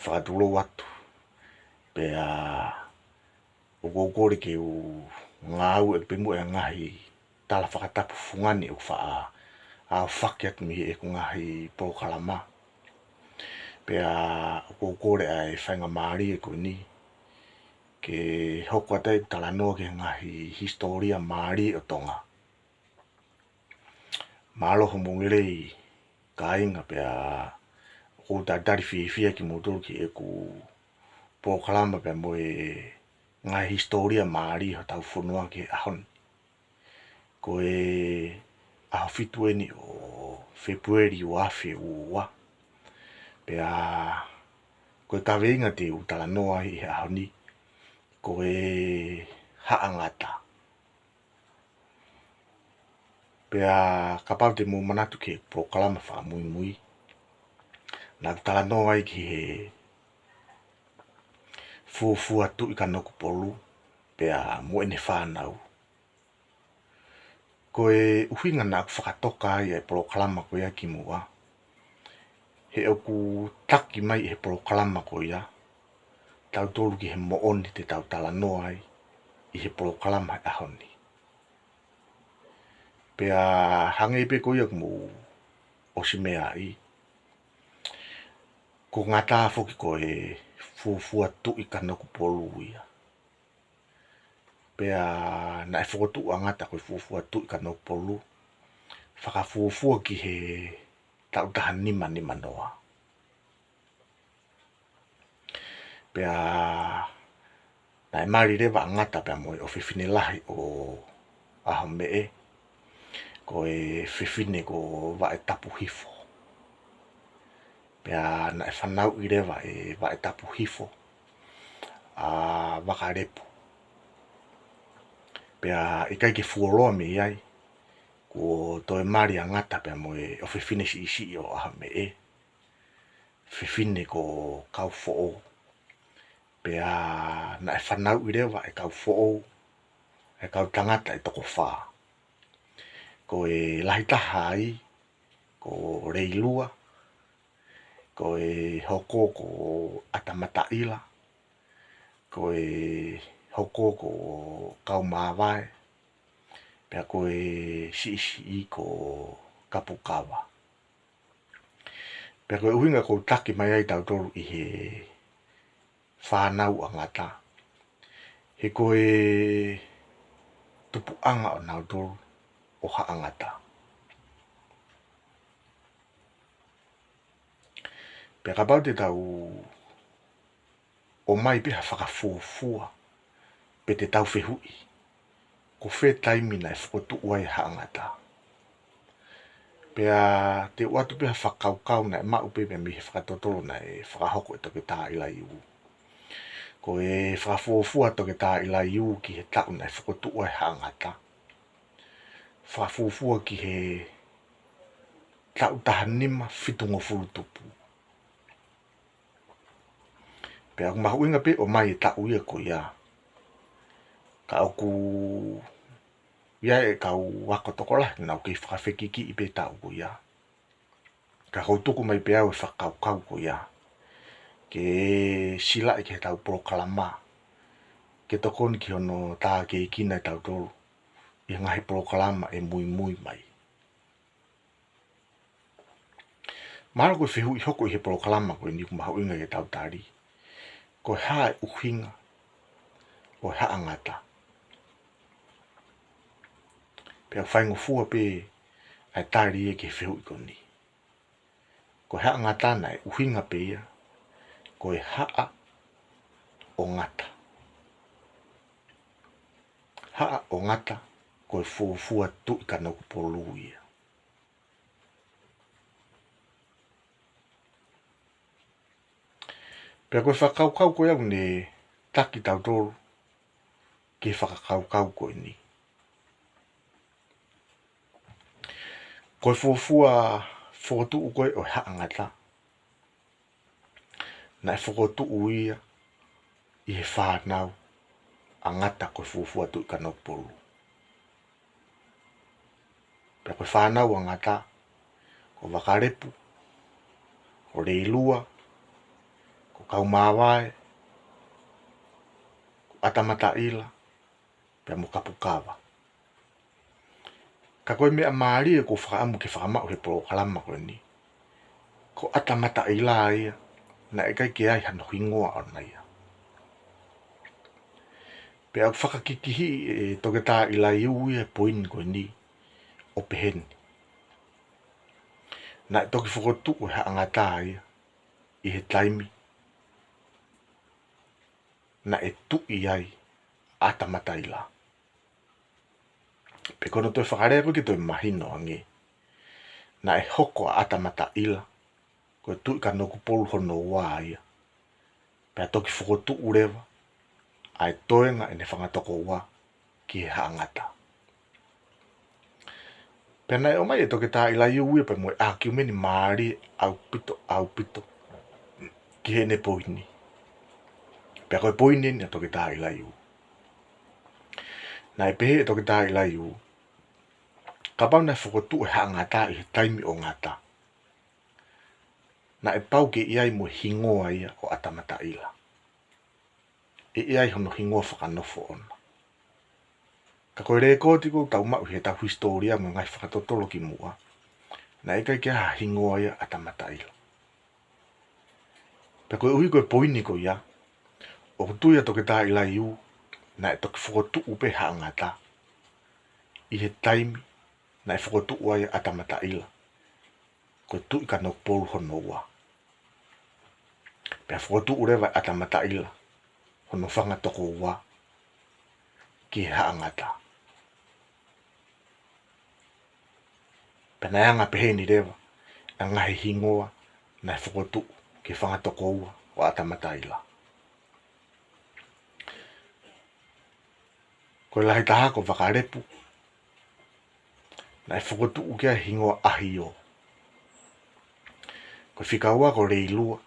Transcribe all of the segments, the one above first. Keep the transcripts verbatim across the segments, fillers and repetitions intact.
Fakatulou atu. Pea ʻoku ou kole ke u ngāueʻaki pē muʻa e ngaahi tala fakatapu fungani ʻoku faʻa aofaki atu mei heʻeku ngaahi polokalama. Pea ʻoku ou kole ʻa e faingamālie ko eni ke hoko atu ai ʻeku talanoa ki he ngaahi hisitōlia mālie ʻo Tonga. Mālō hoʻomou lelei kāinga, pea ʻoku ou talitali fiefia kimoutolu ki heʻeku polokalama pea mo e ngaahi hisitōlia mālie hotau fonua ki he ʻaho ni. Ko e ʻaho fitu eni ʻo Fēpueli ua afe ua ua. Pea ko e kaveinga te u talanoa ai he ʻaho ni, ko e Haʻa Ngata. Pea kapau te mou manatu ki he polokalama fakamuimui, naʻá ku talanoa ai ki he fuofua Tuʻi Kanokupolu pea mo ʻene fānau. Ko e ʻuhinga naʻá ku fakatoka ai e polokalama ko ia kimuʻa, he ʻoku taki mai ʻe he polokalama ko ia tautolu ki he moʻoni te tau talanoa ai ʻi he polokalama he ʻaho ni. Pea hangē pē ko ia kuo mou ʻosi meaʻi, ko Ngata foki ko e fuofua Tuʻi Kanokupolu ia. Pea naʻe fokotuʻu ʻa Ngata ko e fuofua Tuʻi Kanokupolu fakafuofua ki he taʻu taha nima nima noa. Pea naʻe mali leva ʻa Ngata pea mo e ʻofefine lahi ʻo ʻAhomeʻe, ko e fefine ko Vaʻetapihifo. Pea naʻe fanauʻi leva ʻe Vaʻetapihifo ʻa Vakalepu. Pea ʻikai ke fuoloa mei ai, kuo toe mali ʻa Ngata pea mo e ʻofefine siʻisiʻi ʻo ʻAhomeʻe, fefine ko Kaufoʻou. Pea naʻe fanauʻi leva ʻe Kaufoʻou e kau tangata ʻe toko fā. Ko e lahi taha ai ko Leilua, ko e hoko ko ʻAtamataʻila, ko e hoko ko Kaumāvae, pea ko e siʻisiʻi ko Kapukava. Pea ko e ʻuhinga ʻoku ou taki mai ai tautolu ʻi he fānau ʻa Ngata, he ko e tupuʻanga ʻo nautolu ʻo Haʻa Ngata. Pea kapau te tau ʻomai pē ha fakafuofua, pe te tau fehuʻi, ko fē taimi naʻe fokotuʻu ai Haʻa Ngata? Pea te u ʻoatu pē ha fakakaukau naʻe maʻu pē mei he fakatotolo naʻe fakahoko ʻe Toketā ʻIlaiū. Ko e fakafuofua Toketā ʻIlaiū ki he taʻu naʻe fokotuʻu ai Haʻa Ngata, fakafuofua ki he taʻu taha nima fitungofulu tupu. Pea ʻoku mahuʻinga pē ʻomai e taʻu ia ko ia, ka ʻoku ʻi ai e kau ako tokolahi naʻa nau kei fakafekikiʻi pē taʻu ko ia. Ka ʻoku ou tuku mai pē au e fakakaukau ko ia ke silaʻi ki heʻetau polokalama, ke tokoni ki hono tākiekina ʻe tautolu ʻi he ngaahi polokalama ʻe muimui mai. Mahalo ko e fehuʻi hoko ʻi he polokalama ko eni ʻoku mahuʻinga ke tau tali, ko e hā e ʻuhinga ʻo e Haʻa Ngata? Pea ʻoku faingofua pē ʻa e tali ia ki he fehuʻi ko eni. Ko e Haʻa Ngata naʻe ʻuhinga pē ia ko e Haʻa ʻo Ngata. Haʻa ʻo Ngata ko e fuofua Tuʻi Kanokupolu ia. Pea ko e fakakaukau ko ia ʻoku ne taki tautolu ki he fakakaukau ko eni. Ko e fuofua fokotuʻu ko ē ʻo e Haʻa Ngata, naʻe fokotuʻu ia ʻi he fānau ʻa Ngata ko e fuofua Tuʻi Kanokupolu. Pea ko e fānau ʻa Ngata, ko Vakalepu, ko Leilua, ko Kaumavae, ʻAtamataʻila, pea mo Kapukava. Ka ko e meʻa mālie ʻoku ou fakaʻamu ke fakamaʻu he polokalama ko eni, ko ʻAtamataʻila ia, naʻe ʻikai ke ʻi ai hano hingoa ʻona ia. Pea ʻoku fakakikihiʻi ʻe Toketā ʻIlaiū ia e poini ko eni ʻo peheni: Naʻe toki fokotuʻu e Haʻa Ngata ia ʻi he taimi naʻe tuʻi ai ʻa ʻAtamataʻila. Pea ko hono toe fakalea ko ē ke toe mahino ange, naʻe hoko ʻa ʻAtamataʻila ko e Tuʻi Kanokupolu hono ua ia, pea toki fokotuʻu leva ʻa e toenga ʻene fanga tokoua ki he Haʻa Ngata. Pea naʻe ʻomai ʻe Toketā ʻIlaiū ia pea mo e ʻākiumeni mālie ʻaupito, ʻaupito ki heʻene poini. Pea ko e poini eni ʻa Toketā ʻIlaiū. Naʻe pehē ʻe Toketā ʻIlaiū, kapau naʻe fokotuʻu e Haʻa Ngata ʻi he taimi ʻo Ngata, naʻe pau ke ʻi ai mo e hingoa ia ʻo ʻAtamataʻila. ʻE ʻi ai hono hingoa fakanofo ʻona. Ka ko e lēkooti ʻoku tau maʻu he ʻetau hisitōlia mo e ngaahi fakatotolo ki muʻa, naʻe ʻikai ke ʻi ai ha hingoa ia ʻAtamataʻila. Pea koeʻuhi ko e poini ko ia, ʻoku tui ʻa Toketā ʻIlaiū naʻe toki fokotuʻu pē Haʻa Ngata ʻi he taimi naʻe fokotuʻu ai ʻa ʻAtamataʻila ko e Tuʻi Kanokupolu hono ua. Pea fokotuʻu leva ʻe ʻAtamataʻila hono fanga tokoua ki he Haʻa Ngata. Pea naʻe anga peheni leva ʻa e ngaahi hingoa naʻe fokotuʻu ki he fanga tokoua ʻo ʻAtamataʻila. Ko e lahi taha ko Vakalepu, naʻe fokotuʻu ki ai e hingoa ʻAhio. Ko e fika ua ko Leilua,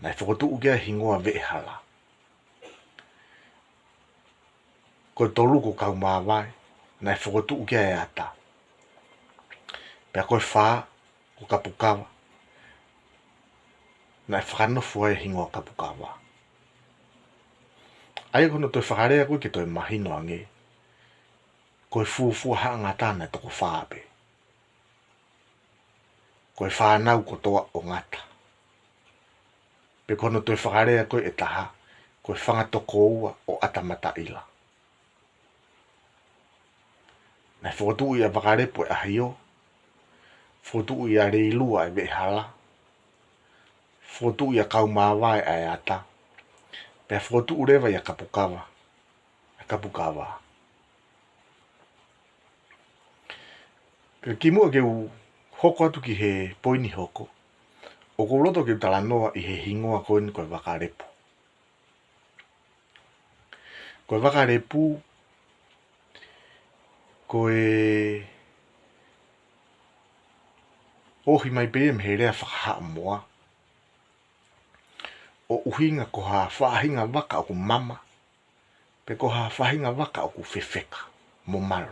naʻe fokotuʻu ki ai e hingoa Veʻehala. Ko e tolu ko Kaumavae, naʻe fokotuʻu ki ai e ata. Pea ko e fā ko Kapukava, naʻe fakanofo ai e hingoa Kapukava. ʻA ia ko hono toe fakalea ko ē ke toe mahino ange, ko e fuofua Haʻa Ngata naʻe toko fā pē. Ko e fānau kotoa ʻo Ngata. Pe ko hono toe fakalea ko ē ʻe taha, ko e fanga tokoua ʻo ʻAtamataʻila. Naʻe fokotuʻu ʻia Vakalepu e ʻAhio, fokotuʻu ʻia Leilua e Veʻehala, fokotuʻu ʻia Kaumavae ʻa e ata, pea fokotuʻu leva ʻia Kapukava e Kapukava. Pea kimuʻa ke u hoko atu ki he poini hoko, ʻoku ou loto ke u talanoa ʻi he hingoa ko eni ko e Vakalepu. Ko e Vakalepu, ko e ʻohi mai pē ia mei he lea fakahaʻamoa, ʻo ʻuhinga ko ha faʻahinga vaka ʻoku mama, pe ko ha faʻahinga vaka ʻoku fefeka mo malu.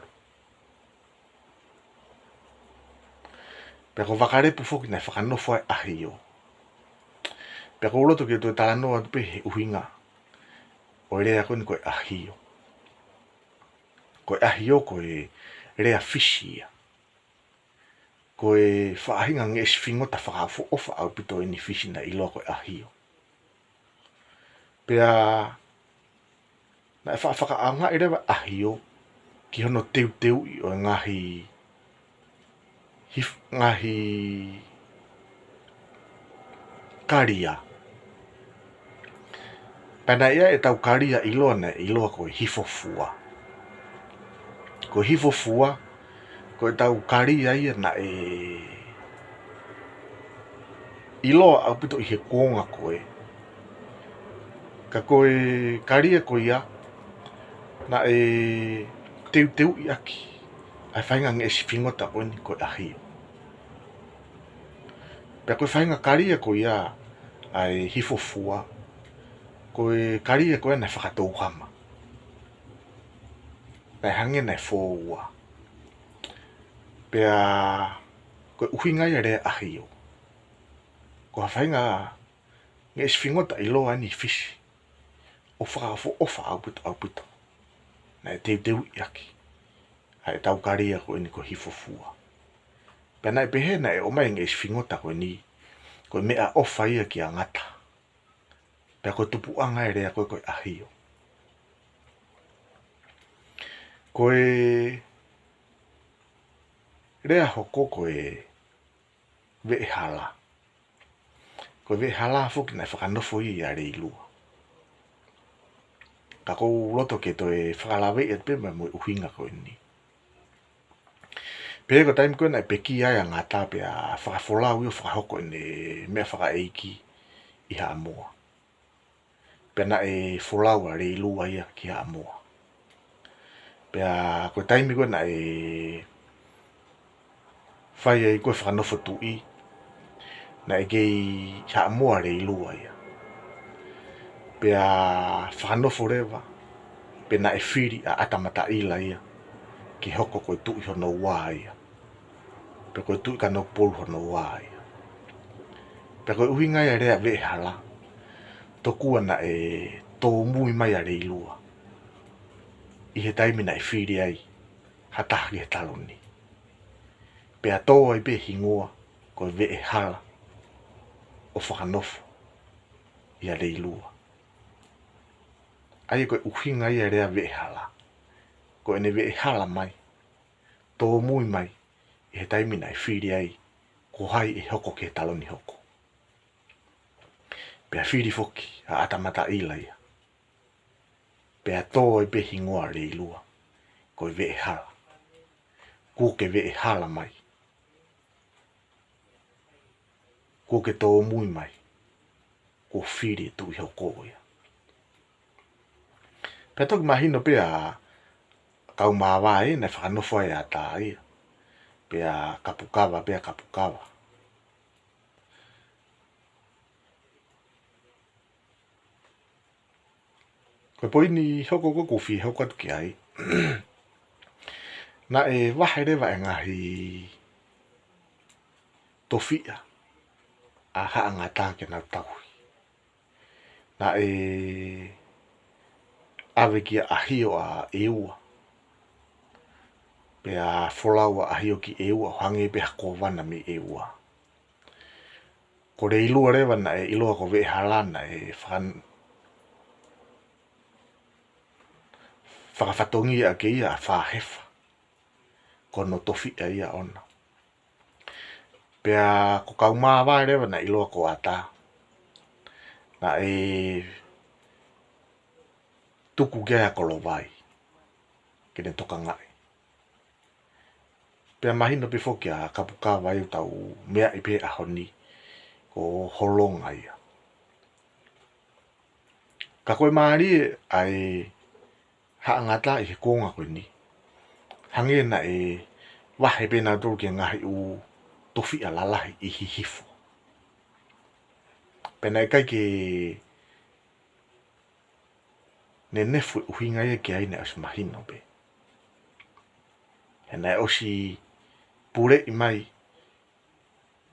Pea ko Vakalepu foki naʻe fakanofo ai ʻAhio. Pea ʻoku ou loto ke u toe talanoa atu pē he ʻuhinga ʻo e lea ko eni ko e ʻahio. Ko e ʻahio ko e lea Fisi ia. Ko e faʻahinga ngeʻesi fingota fakaʻofoʻofa ʻaupito ʻeni Fisi naʻe ʻiloa ko e ʻahio. Pea naʻe faʻa fakaʻaongaʻi leva ʻahio ki hono teuteuʻi ʻo e ngaahi hif-, ngaahi kalia. Pea naʻe ʻi ai ʻetau kalia ʻiloa naʻe ʻiloa ko e hifofua. Ko e hifofua, ko ʻetau kalia ia naʻe ʻiloa ʻaupito ʻi he kuonga ko ē. Ka ko e kalia ko ia, naʻe teuteuʻi ʻaki ʻa e faʻahinga ngeʻesi fingota ko eni ko e ʻahio. Pea ko e faʻahinga kalia ko ia ʻa e hifofua, ko e kalia ko ia naʻe fakatouhama. Naʻe hangē naʻe fōua. Pea ko e ʻuhinga ia e lea ʻahio. Ko ha faʻahinga ngeʻesi fingota ʻiloa ʻeni ʻi Fisi ʻo fakaʻofoʻofa ʻaupito ʻaupito. Naʻe teuteuʻi ʻaki ʻa e taukalia ko ʻeni ko Hifofua. Pea naʻe pehē naʻe ʻomai e ngeʻesi fingota ko ʻeni ko e meʻaʻofa ia kia Ngata. Pea ko e tupuʻanga e lea ko ē ko e ʻAhio. Ko e lea hoko ko e veʻehala. Ko e veʻehala foki naʻe fakanofo ia ʻia Leilua. Ka ʻoku ou loto ke toe fakalaveʻi atu pē mo e ʻuhinga ko ʻeni. Pea ko e taimi ko ē naʻe pekia ai ʻa Ngata pea fakafolau ia ʻo fakahoko ʻene meʻa fakaʻeiki ʻi Haʻamoa. Pea naʻe folau ʻa Leilua ia ki Haʻamoa. Pea ko e taimi ko ē naʻe fai ai ko ē fakanofo tuʻi, naʻe kei Haʻamoa Leilua ia. Pea fakanofo leva, pea naʻe fili ʻa ʻAtamataʻila ia ke hoko ko e tuʻi hono ua ia. Pea ko e Tuʻi Kanokupolu hono ua ia. Pea ko e ʻuhinga ia e lea veʻehala, tokua naʻe tōmui mai ʻa Leilua ʻi he taimi naʻe fili ai ha taha ki he taloni. Pea tō ai pē hingoa ko e veʻehala ʻo fakanofo ʻia Leilua. ʻA ia ko e ʻuhinga ia e lea veʻehala, ko ʻene veʻehala mai, tōmui mai ʻi he taimi naʻe fili ai ko hai ʻe hoko ki he taloni hoko. Pea fili foki ʻa ʻAtamataʻila ia. Pea tō ai pē hingoa Leilua ko e veʻehala. Kuo ke veʻehala mai. Kuo ke tōmui mai. Kuo fili e tuʻi hoko ia. Pea toki mahino pē ʻa Kaumavae naʻe fakanofo ai ʻa Ata ia. Pea Kapukava, pea Kapukava. Ko e poini hoko ko ē ʻoku ou fie hoko atu ki ai. Naʻe vahe leva e ngaahi tofiʻa ʻa Haʻa Ngata ke nau tauhi. Naʻe ʻave kia ʻAhio ʻa ʻEua. Pea folau ʻa ʻAhio ki ʻEua, ʻo hangē pē ha kōvana mei ʻEua. Ko Leilua leva naʻe ʻiloa ko Veʻehala naʻe fakan-, fakafatongia ʻaki ia ʻa Fāhefa, ko hono tofiʻa ia ʻona. Pea ko Kaumavae leva naʻe ʻiloa ko Ata, naʻe tuku ki ai ʻa Kolovai ke ne tokangaʻi. Pea mahino pē foki ʻa Kapukava ʻoku tau meaʻi pē he ʻaho ni ko Holonga ia. Ka ko e mālie ʻa e Haʻa Ngata ʻi he kuonga ko eni, hangē naʻe vahe pē nautolu ki he ngaahi ʻū tofiʻa lalahi ʻi Hihifo. Pea naʻe ʻikai ke nenefu e ʻuhinga ia ki ai, naʻe ʻosi mahino pē. He naʻe ʻosi puleʻi mai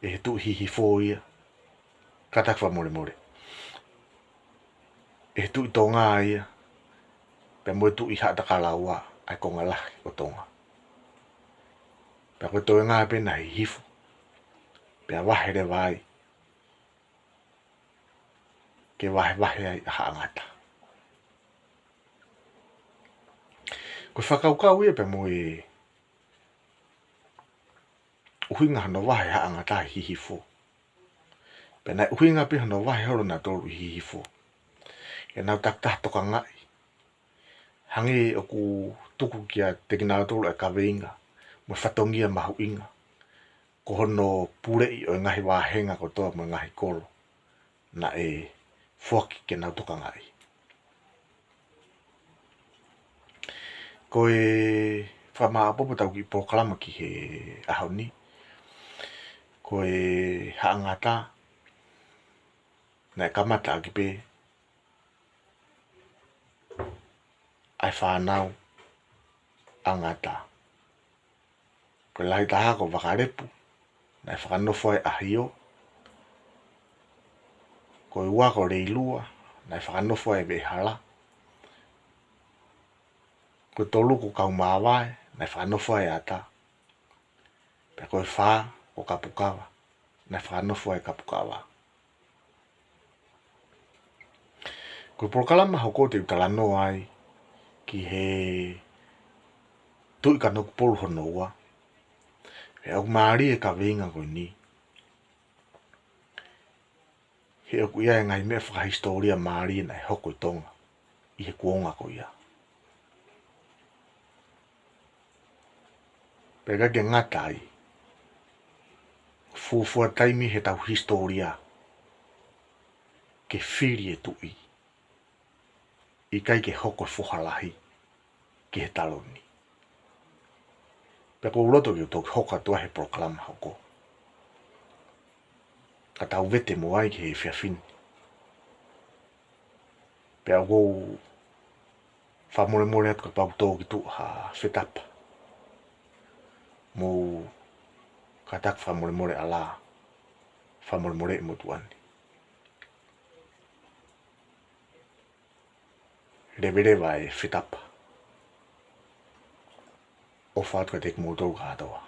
ʻe he Tuʻi Hihifo ia, kātaki fakamolemole, ʻe he Tuʻi Tonga ia, pea mo e Tuʻi Haʻatakalaua ʻa e konga lahi ʻo Tonga. Pea ko e toenga pē ʻena Hihifo, pea vahe leva ai ke vahevahe ai ʻa Haʻa Ngata. Ko e fakakaukau ia pea mo e ʻuhinga hono vahe Haʻa Ngata ʻi Hihifo. Pea naʻe ʻuhinga pē hono vahe holo nautolu ʻi Hihifo, ke nau takitaha tokangaʻi, hangē ʻoku tuku kiate kinautolu e kaveinga mo e fatongia mahuʻinga, ko hono puleʻi ʻo e ngaahi vāhenga kotoa mo e ngaahi kolo naʻe foaki ke nau tokangaʻi. Ko e fakamāʻopoʻopo ʻetau kiʻi polokalama ki he ʻaho ni, ko e Haʻa Ngata, naʻe kamata ʻaki pē ʻa e fānau ʻa Ngata. Ko e lahi taha ko Vakalepu, naʻe fakanofo ai ʻa ʻAhio. Ko e ua ko Leilua, naʻe fakanofo ai e Veʻehala. Ko e tolu ko Kaumavae, naʻe fakanofo ai e ʻAta. Pea ko e fā ko Kapukava, naʻe fakanofo ai e Kapukava. Ko e polokalama hoko te u talanoa ai ki he Tuʻi Kanokupolu hono ua. Pea ʻoku mālie e kaveinga ko eni, he ʻoku ʻi ai e ngaahi meʻa fakahisitōlia mālie naʻe hoko ʻi Tonga ʻi he kuonga ko ia. Pea ʻikai ke ngata ai, fuofua taimi heʻetau hisitōlia ke fili e tuʻi, ʻikai ke hoko e foha lahi ki he taloni. Pea ʻoku ou loto ke u toki hoko atu ai he polokalama hoko, ka tau vete mo ai ki he efiafi ni. Pea ʻoku ou fakamolemole atu kapau ʻoku tō ki tuʻa ha fetapa. Mou kātaki fakamolemole ʻalā, fakamolemole e motuʻa ni. Leveleva e fetapa. ʻOfa atu kiate kimoutolu kātoa.